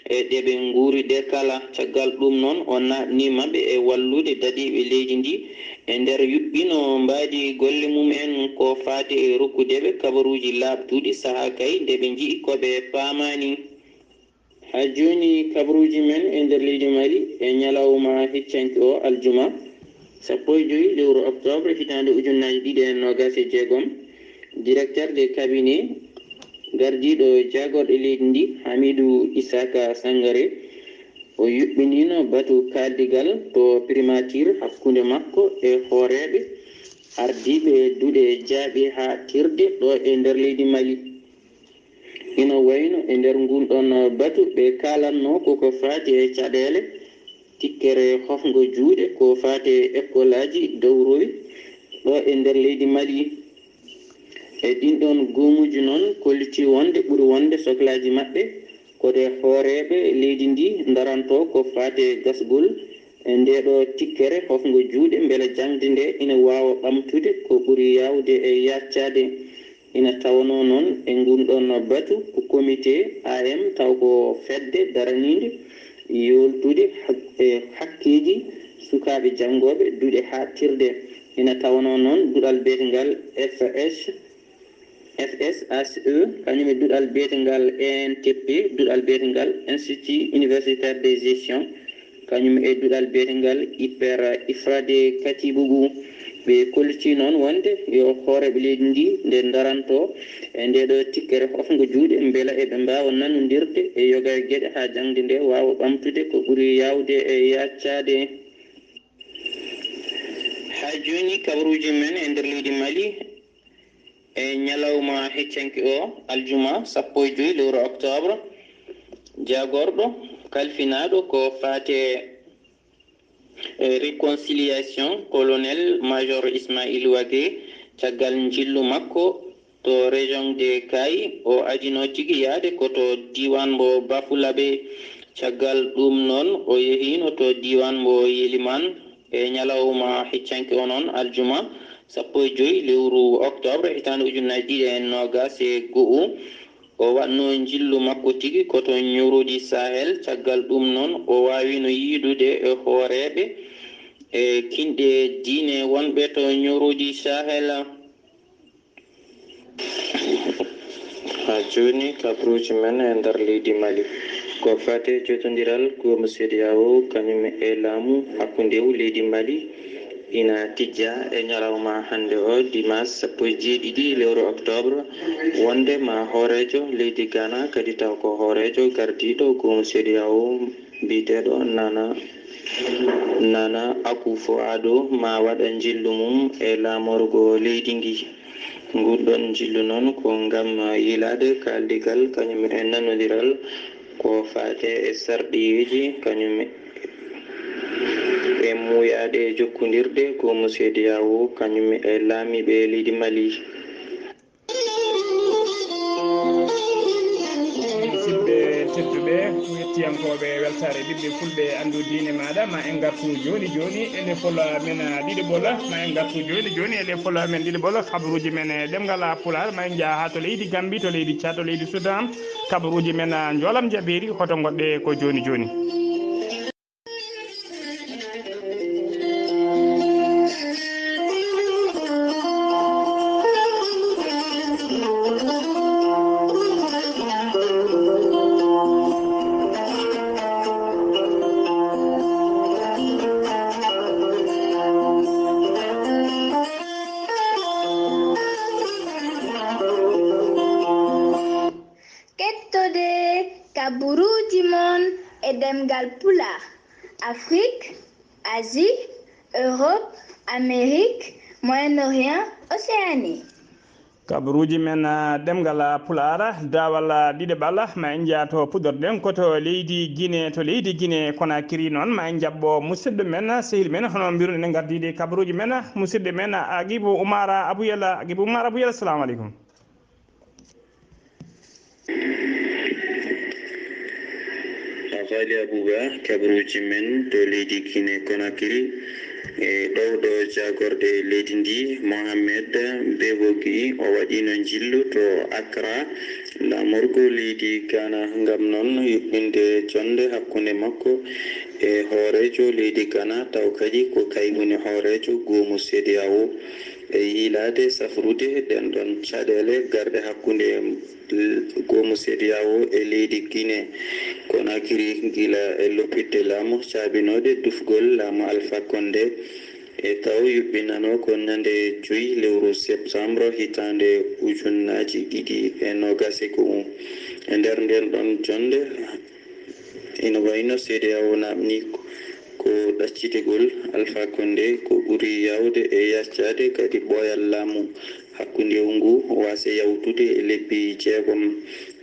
e ɗe ɓe nguuri ɗe kala. Caggal ɗuum noon o naatni maɓɓe e wallude daɗiiɓe leydi ndi e nder yuɓɓino mbaadi golle mum en ko faati e rokkude ɓe kabaruuji laaɓtuɗi sahaa kay nde ɓe nji'i ko ɓe paamaani. Haa jooni kabaruuji men e nder leydi Mali e ñalawma heccanki o aljuma sappo e joyi lewru octobre hitaande ujunnaaji ɗiɗi e noogaas e jeegom, directeur de cabinet gardiiɗo jaagorɗe leydi ndi Hamidou Isaka Sangare o yuɓɓiniino batu kaaldigal to primature hakkunde makko e hooreeɓe ardiiɓe duɗe jaaɓi haaɗtirde ɗo e nder leydi Mali. Ina wayno e nder ngun ɗon batu ɓe kaalatno koko faati e caɗeele tikkere hofngo juuɗe ko faati e ekkolaaji dowrowi ɗo e nder leydi Mali. E ɗin ɗon goomuuji noon kolliti wonde ɓuri wonde soklaaji maɓɓe ko ɗe hooreeɓe leydi ndi ndaranto ko faati e gasgol e ndeeɗo tikkere hofngo juuɗe mbele jaŋde nde ina waawa ɓamtude ko ɓuri yaawde e yaaccaade. Ina tawanoo noon e nguun ɗoon batu ko komite A M taw ko fedde daraniinde yooltude e hakkeeji sukaaɓe janngooɓe duɗe haaɗtirde. Ina tawanoo noon duɗal beetengal F H F S H E kañum e duɗal beetengal E N T P, duɗal beetengal Institut Universitaire de Gestion, kañum e duɗal beetengal Iper Ifrade Katibugu. Ɓe kolliti noon wonde yo hooreeɓe leydi ndi nde ndaranto e ndeeɗo tikkere hofngo juuɗe mbela eɓe mbaawa nanondirde e yoga e geɗe haa jaŋde nde waawa ɓamtude ko ɓuri yaawde e yaaccaade. Haa jooni, kabaruuji men e nder leydi Mali, e ñalawma heccanke o, aljuma sappo e joy lewru octobre, jaagorɗo kalfinaaɗo ko faate e réconciliation, colonel major Ismail Wage, caggal njillu makko to région de Kay, o adino tigi yaade ko to diiwaan mbo Bafulabe. Caggal ɗum noon, o yehiino to diiwaan mbo Yeliman e ñalawma heccanke o noon, aljuma sappo e joy lewru octobre, hitaande ujunnaji ɗiɗi e noogas e go'o. O waɗno njillu makko tigi ko to ñuuruuji Sahel. Caggal ɗum noon, o waawino yiidude e hooreeɓe e kinɗe diine wonɓe to ñuuruuji Sahel. Haa jooni, kabaruuji men e nder leydi Mali. Ko faati e jotondiral goomu C E D E A O, kañum e laamu hakkundewu leydi Mali, ina tijja e ñalawma hannde o, dimanche sappo e jeeɗiɗi lewru octobre, wonde ma hooreejo leydi Ghana, kadi taw ko hooreejo gardiiɗo goomu C E D E A O, biyeteeɗo Nana, Nana Akufo-Addo, ma waɗa njillu mum e laamorgo leydi ndi. Nguun ɗoon njillu noon ko ngam yiilaade kaaldigal kañum e nanondiral ko faati e sarɗiyeeji kañum e muuyaaɗe jokkondirde goomu C E D E A O kañum e laamiiɓe leydi Mali. Musidɓe tedduɓe, hettiyankooɓe Weltaare Ɓiɓɓe Fulɓe, Anndu Diine Maaɗa, ma en ngartu jooni jooni e lefol men ɗiɗaɓol, ma en ngartu jooni jooni e lefol men ɗiɗaɓol, kabaruuji men e ɗemngal Pulaar, ma en njaha haa to leydi Gammbi, to leydi Caad, to leydi Sudan, kabaruuji men Njoolam Jabeeri, hoto ngoɗɗe ko jooni jooni. Kettode kaburuuji mon e ɗemngal Pulaar, Afrik, Asie, Europe, Amérique, Moyen-Orient, Océanie. Kabaruuji men ɗemngal Pulaar, daawal ɗiɗaɓal, ma en njah to puɗɗorɗen ko to leydi Guinée, to leydi Guinée Conakry noon, ma en njaɓɓo musidɗo men, sehil men, hono mbiruɗen gardiiɗo kabaruuji men, musidɗo men Agibu Umar Abuyel, Agibu Umar Abuyel, assalamu aleykum. A faali Abuba, kabaruuji men to leydi Guinée Conakry, e ɗowɗo jaagorɗe leydi ndi, Mohamed Bevogi, o waɗiino njillu to Accra, laamorgo leydi Ghana, ngam noon yuɓɓinde jonnde hakkunde makko e hooreejo leydi Ghana, taw kadi ko kay woni hooreejo goomu C E D E A O. E yiilaade safrude ɗeen ɗoon caɗeele garɗe hakkunde goomu C E D E A O e leydi Guinée Conakry, gila e loppitde laamu caabinooɗe dufgol laamu Alpha Condé, e taw yuɓɓinanoo ko ñande joy lewru septembre hitaande ujunnaaji ɗiɗi e noogas e go'o. E nder ndeen ɗoon jonnde, ina wayno C E D E A O naamnii ko ɗaccitegol Alpha Condé ko ɓuri yaawde e yaccaade kadi ɓooyal laamu hakkundewu ngu waasa yawtude e lebbi jeegom.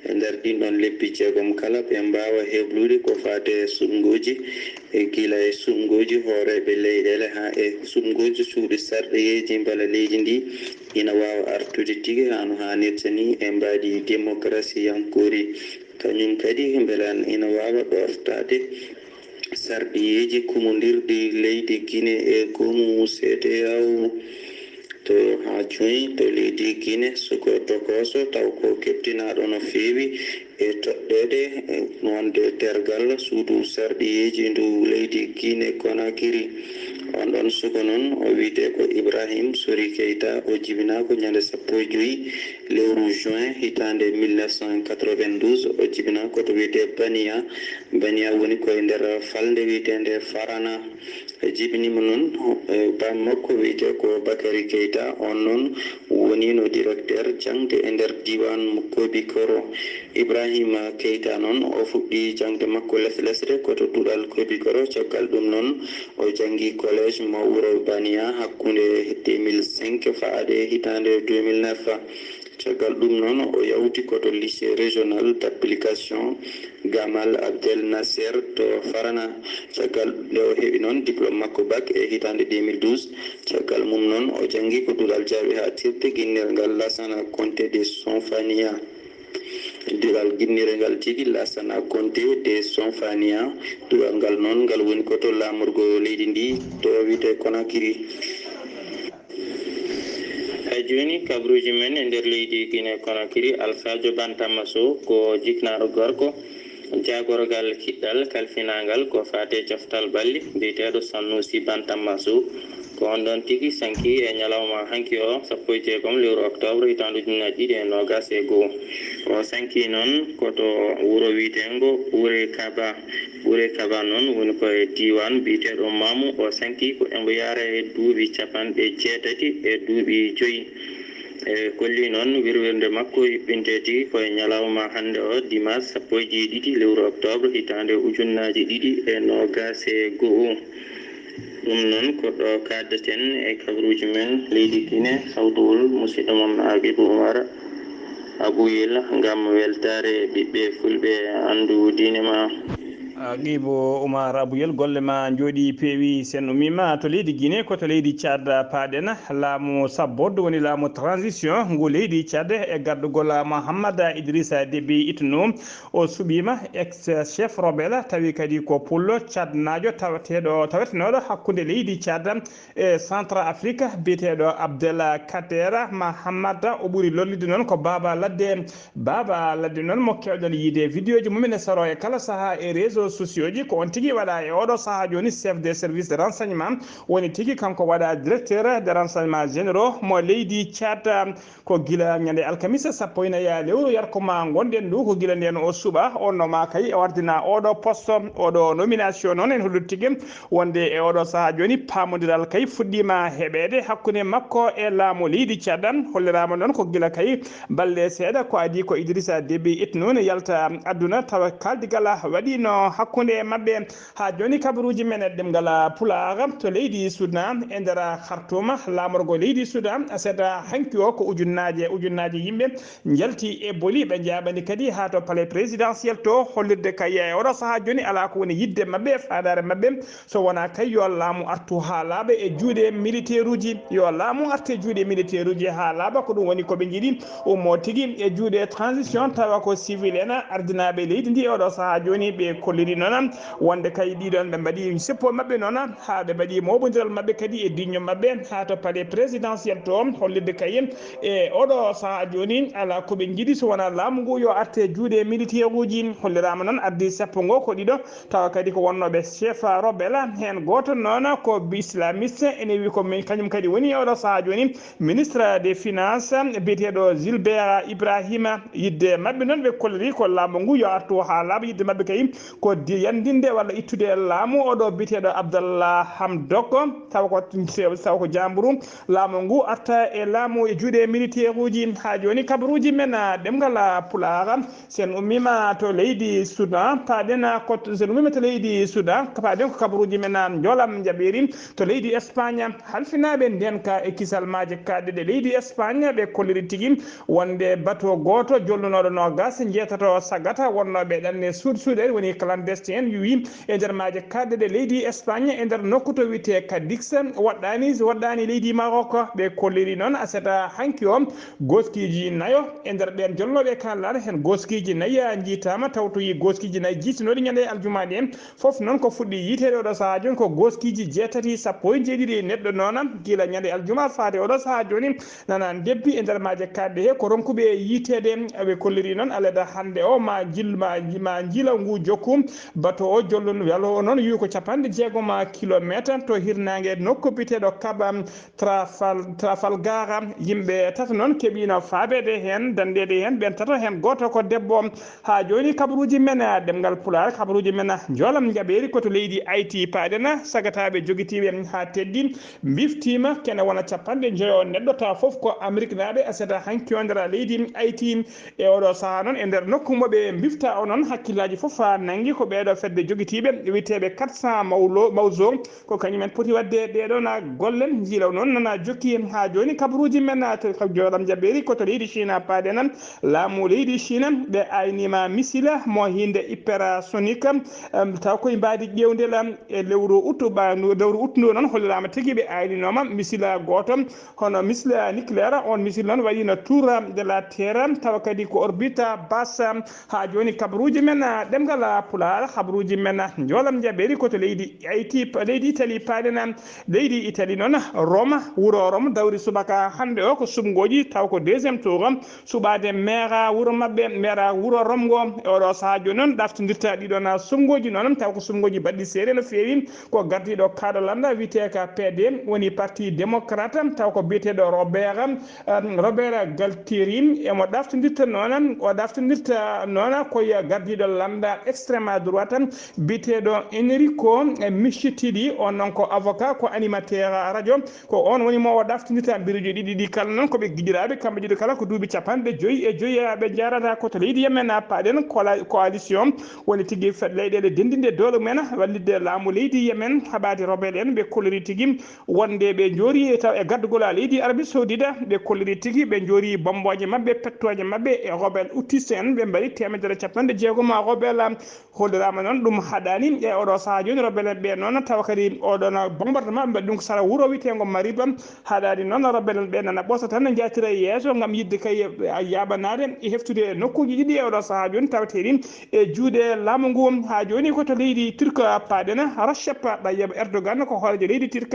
E nder ɗiin ɗoon lebbi jeegom kala, ɓe mbaawa heblude ko faati e suɓngooji, e gila e suɓngooji hooreeɓe leyɗeele haa e suɓngooji suuɗi sarɗiyeeji mbela leydi ndi ina waawa artude tigi haa no haanirta nii e mbaadi demokarasiyankoori. Kañum kadi mbela ina waawa ɗooftaade sarɗiyeeji kumondirɗi leydi Guinée e goomu C E D E A O. To haa jooni to leydi Guinée, suko tokooso taw ko keptinaaɗo no feewi e toɗɗeede wonde tergal suudu sarɗiyeeji ndu leydi Guinée Conakry. On ɗoon suko noon o wiyetee ko Ibrahim Sori Keita, o jibinaa ko ñande sappo e joy lewru juin hitaande mille neuf cent quatre-vingt-douze, o jibinaa ko to wiyetee Bania. Bania woni ko e nder falnde wiyeteende Farana. Ɓe jibini mo noon, e baam makko wiyetee ko Bakary Keita, oon noon woniino directeur jaŋde e nder diiwaan mo Kobikoro. Ibrahima Keita noon, o fuɗɗii jaŋde makko leslesre ko to duɗal Kobikoro. Caggal ɗum noon, o janngi collège mo wuro Bania hakkunde deux mille cinq faade hitaande deux mille neuf. Caggal ɗum noon, o yawti ko to lycée régional d'application Gamal Abdel Nasser to Farana. Caggal nde o heɓi noon diplôme makko bac e hitaande deux mille douze, caggal mum noon o janngi ko duɗal jaaɓi haaɗtirde ginnirgal Lassana Conté de Sonfania. Duɗal ginnirgal tigi Lassana Conté de Sonfania, duɗal ngal noon ngal woni ko to laamorgo leydi ndi to wiyetee Conakry. Hay jooni, kabruuji men e nder leydi Guinée Conakry, Alsadio Bantamaso ko jiknaaɗo gorko jaagorgal kiɗɗal kalfinaangal ko faati e coftal ɓalli, biyeteeɗo Sanusi Bantamaso. Ko on ɗon tigi sanki e ñalawma hanki o, sappo e jeegom lewru oktoobre, hitaande ujunnaji ɗiɗi e noogas e go'o. O sanki noon ko to wuro wiyeteengo Ure Kaba. Ure Kaba noon woni ko e diiwaan biyeteeɗo Mamu. O sanki ko embo yaara e duuɓi capanɗe jeetati e duuɓi joyi. E kolli noon wirwirnde makko yuɓɓinteeti ko e ñalawma hannde o, dimas sappo e jeeɗiɗi lewru oktoobre, hitaande ujunnaaji ɗiɗi e noogas e go'o. Ɗum noon ko ɗo kaaddeten e kabaruuji men leydi Guinée, sawtowol musidɗo mon Agibu Umar Abuyel, ngam weltaare ɓiɓɓe fulɓe, anndu diine ma. Agibu Umar Abuyel, golle ma njooɗi peewi. Sen ummima to leydi Guinée, ko to leydi Tchad paaɗen. Laamu sabboddu woni laamu transition ngu leydi Tchad e gardugol Mohammad Idrissa Déby Itno. O suɓiima ex chef rebelle, tawi kadi ko pullo tchadnaajo taweteeɗo, tawetenooɗo hakkunde leydi Tchad e Centre Afrique, biyeteeɗo Abdel Kader Mahamat. O ɓuri lollude noon ko Baaba Ladde. Baaba Ladde noon mo keewɗen yiide vidéoji mum ene saro e kala sahaa e réseaux sociaux ji, ko on tigi waɗa e oɗo sahaa jooni chef des services de renseignement, woni tigi kanko waɗa directeur des renseignements généraux mo leydi Tchad. Ko gila ñande alkamisa sappo e nayi lewru yarko ma ngonɗen ndu, ko gila nden o suɓa, o noma kay, o ardina oɗo poste, oɗo nomination noon en hollude tigi wonde e oɗo sahaa jooni paamondiral kay fuɗɗima heɓeede hakkunde makko e laamu leydi Tchad. Holliraama noon ko gila kay balɗe seeɗa ko adii ko Idrissa Déby Itno ne yalta aduna, tawa kaaldigal waɗiino hakkunde maɓɓe. Haa jooni kabaruuji men e ɗemngal Pulaar to leydi Sudan, e nder Khartoum, laamorgo leydi Sudan, seeɗa hanki o ko ujunnaaje ujunnaaje yimɓe njalti e boli, ɓe njaabani kadi haa to palais présidentiel to, hollirde kay e oɗo sahaa jooni alaa ko woni yiɗde maɓɓe e faandaare maɓɓe, so wonaa kay yo laamu artu haa laaɓa e juuɗe militaire uji, yo laamu arte juuɗe militaire uji haa laaɓa, ko ɗum woni ko ɓe njiɗi, ummo tigi e juuɗe transition, tawa ko civil en ardinaaɓe leydi ndi e oɗo sahaa jooni. Ɓe kolliri noon wonde kay ɗiɗon ɓe mbaɗi seppo maɓɓe noon, haa ɓe mbaɗi moɓondiral maɓɓe kadi e diño maɓɓe haa to palais présidentiel to, hollirde kay e oɗo sahaa jooni alaa ko ɓe njiɗi so wonaa laamu ngu yo arte juuɗe militaire uji. Holliraama noon ardi sappo ngo ko ɗiɗo, tawa kadi ko wonnooɓe chef rebelle, heen gooto noon ko islamiste, ene wi ko min, kañum kadi woni e oɗo sahaa jooni ministre des finances, biyeteeɗo Gilbert Ibrahima. Yiɗde maɓɓe noon, ɓe kolliri ko laamu ngu yo artu haa laaɓa. Yiɗde maɓɓe kay ko di-, yanndinde walla ittude laamu oɗo biyeteeɗo Abdallah Hamdok, tawa ko, tawa ko jamburu laamu ngu arta e laamu e juuɗe militaire uji. Haa jooni kabaruuji men, ah, ɗemngal, ah, Pulaar, sen ummiima to leydi Sudan, paaɗen, ah, ko, sen ummiima to leydi Sudan, paaɗen ko kabaruuji men, ah, njoolam njaɓeeri to leydi Espagne. Halfinaaɓe ndeenka e kisal maaje kaaɗɗe ɗe leydi Espagne, ɓe kolliri tigi wonde bato gooto jolnunooɗo noogas njeetato sagata wonnooɓe ɗanne suuɗ-, suuɗeede, woni clandestin en, yuwi e nder maaje kaaɗɗe ɗe leydi Espagne, e nder nokku to wiyetee Cadix, woɗɗaani, woɗɗaani leydi Maroc. Ɓe kolliri noon aset hanki o gooskiiji nayo e nder ɓeen jolnooɓe e kanal, heen gooskiiji nayi njiitaama, taw to yi gooskiiji nayi jiitinooɗi ñande aljuma nde. Fof noon ko fuɗɗi yiiteede oɗo sahaa jooni ko gooskiiji jeetati, sappo e jeeɗiɗi neɗɗo noon, gila ñande aljuma faade oɗo sahaa jooni, nana ndebbi e nder maaje kaaɗɗe he ko ronkuɓe yiiteede. Ɓe kolliri noon aleda hannde o ma jil-, ma, ma njila ngu jokku Bato o jollun welo o noon yuwi ko capanɗe jeegom kilometer to hirnaange nokku biyeteeɗo Kaba Trafal-, Trafalgar. Yimɓe tato noon keɓiino faabeede heen, danndeede heen, ɓeen tato heen gooto ko debbo. Haa jooni kabaruuji men, ah, ɗemngal Pulaar, kabaruuji men, ah, njoolam njaɓeeri ko to leydi Ayti paaɗen, ah, sagataaɓe jogitiiɓe haa teddi mbiftiima kene wona capanɗe njoyo neɗɗo, tawa fof ko Ameriknaaɓe, asata hanki o nder leydi Ayti. E oɗo sahaa noon, e nder nokku mo ɓe mbifta o noon, hakkillaaji fof haa nanngi ko ɓeeɗo fedde jogitiiɓe wiyeteeɓe quatre cents Mawlo-, Mawzo, ko kañum en poti waɗde ɗeeɗoo na golle. Njiilaw noon nana jokki haa jooni kabaruuji men, ah, to, kam jooɗam jaɓeeri ko to leydi Chine paaɗen. Laamu leydi Chine ɓe ayniima misila mo hiinde hypersonique, em, taw koye mbaadi ƴeewndel, em, e lewru ut, ba-, ndu, lewru ut ndu noon holliraama tigi ɓe ayninooma misila gooto, hono misila nucléaire. On misila noon waɗiino tour de la Terre, tawa kadi ko orbite basse. Haa jooni kabaruuji men, ah, ɗemngal, ah, Pulaar, kabaruuji men, ah, njoolam njaɓeeri ko to leydi Ayti, leydi Italie paaɗen. Leydi Italie noon, Roma, wuro Rome, dawri subaka hannde o ko suɓngooji, taw ko deuxième tour. Suɓaade meera wuro maɓɓe, meera wuro Rome ngo. E oɗo sahaa jooni noon, ɗaftindirta ɗiɗo na suɓngooji noon, taw ko suɓngooji baɗɗi seeɗa no feewi. Ko gardiiɗo kaaɗo lannda wiyeteeka P D, woni Parti Démocrate, taw ko biyeteeɗo Robert, em, Robert Gualtieri, emo ɗaftindirta noon, o ɗaftindirta noon ko e gardiiɗo lannda extrême à droite, biyeteeɗo Enrico Michitidi, on noon ko avocat, ko animateur radio, ko on woni mo o ɗaftindirta mbiruuji ɗiɗi ɗi kala noon ko ɓe giƴiraaɓe, kamɓe ɗiɗo kala ko duuɓi capanɗe joyi e joyi. Ɓe njarata ko to leydi Yemen, a paaɗen cola-, coalition woni tigi fed leyɗeele denndinde doole mumen wallitde laamu leydi Yemen, haɓaade rebelle en, ɓe kolliri tigi wonde ɓe njoori e taw e gaddugol a leydi Arabie Saoudite, ɓe kolliri tigi ɓe njoori bommbooje maɓɓe, pettooje maɓɓe e rebelle Houthis en, ɓe mbaɗi teemedere capanɗe jeegom rebelle. Holliraama noon ɗum haɗaani e oɗo sahaa jooni rebelle ɓe noon, tawa kadi oɗon bombardement ɓe mbaɗi ɗum ko sara wuro wiyeteengo Marib. Haɗaani noon rebelle ɓe nana ɓosa tan njaatira e yeeso ngam yiɗde kay yaaɓanaade e heftude nokkuuji ɗiɗi e oɗo sahaa jooni tawateeɗi e juuɗe laamu ngu. Haa jooni ko to leydi Turk paaɗen. Recep Tayyip Erdogan ko hooreejo leydi Turk,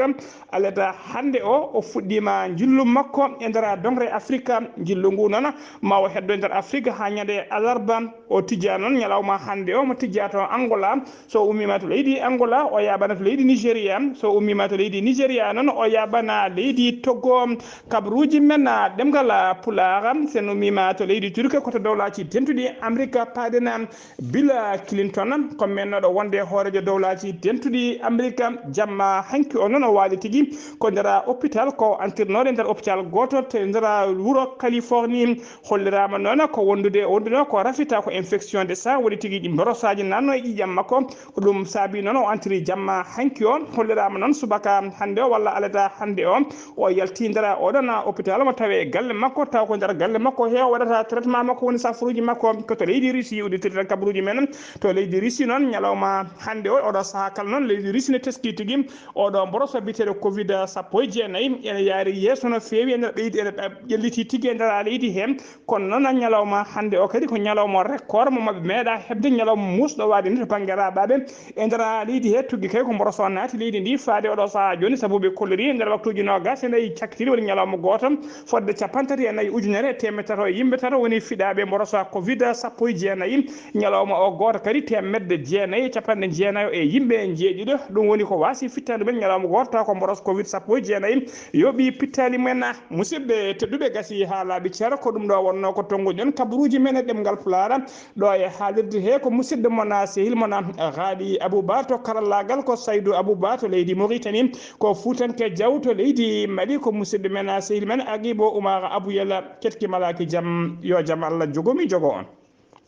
alata hannde o, o fuɗɗiima njillu makko e nder doŋre Afirka. Njillu ngu noon ma o heddo e nder Afirka haa ñande alarba. O tijjaa noon ñalawma hannde o, mo tijjaa to Angola. So ummiima to leydi Angola, o yaaɓana to leydi Nigeria. So ummiima to leydi Nigeria noon, o yaaɓana leydi Togo. Kabaruuji men, ah, ɗemngal, ah, Pulaar, so en ummiima to leydi Turki, ko to Dowlaaji Dentuɗi Amerika paaɗen. Bill Clinton, ko mennooɗo wonde hooreejo Dowlaaji Dentuɗi Amerika, jamma hanki o noon o waali tigi ko nder hôpital, ko antirnooɗo e nder hôpital gooto to nder wuro Californie. Holliraama noon ko wondude, wonduno ko rafita ko infection de sang, woni tigi ɗi mborosaaji nanno e ƴiƴam makko. Ko ɗum saabi noon o antiri jamma hanki o. Holliraama noon subaka hannde o walla alada hannde o, o yalti nder oɗon hôpital mo tawe e galle makko, taw ko nder galle makko he o waɗata traitement makko, woni safaruuji makko. Ko to leydi Russie udditirten kabaruuji men. To leydi Russie noon, ñalawma hannde o, oɗo sahaa kala noon, leydi Russie ne teski tigi oɗo mboroso biyeteeɗo covid sappo e jeenayi. Ene yaari yeeso no feewi, ene ɓeydi, ene ƴelliti tigi e nder leydi he. Kono noon, ñalawma hannde o kadi ko ñalawma record mo maɓɓe meeɗa heɓde, ñalawma muusɗo waade ni to bannge raaɓaaɓe. E nder leydi he tuggi kay ko mboroso naati leydi ndi faade oɗo sahaa jooni, sabu ɓe kolliri e nder waktuuji noogaas e nayi cakkitiiɗi, woni ñalawma gooto, fodde capanɗe tati e nayi ujunere e teemedde tato e yimɓe tato woni fiɗaaɓe mboroso covid sappo e jeenayi. Ñalawma o gooto kadi, teemedde jeenayi e capanɗe jeenayo e yimɓe njeeɗiɗo. Ɗum woni ko waasi fittaandu men ñalawma gooto, taw ko mboros covid sappo e jeenayi yooɓi pittaali men. Musidɓe tedduɓe, gasi haa laaɓi cer, ko ɗum ɗo wonnoo ko tonnguɗen kabaruuji men e ɗemngal Pulaar. Ɗo e haalirde he ko musidɗo mon, a sehil mon, a Haali Abou Ba, to karallaagal ko Saydu Abou Ba to leydi Mauritanie, ko Fuutanke Jaw to leydi Mali, ko musidɗo men, a sehil men Agibo Oumar Abouyel, ketki malaaki jam, yo jam Allah jogo mi jogo on.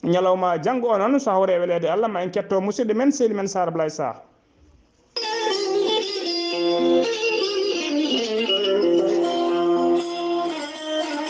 Ñalawma janngo o noon, so hawre e weleede Allah, ma en ketto musidɗo men, sehil men Sara Blay Sarr.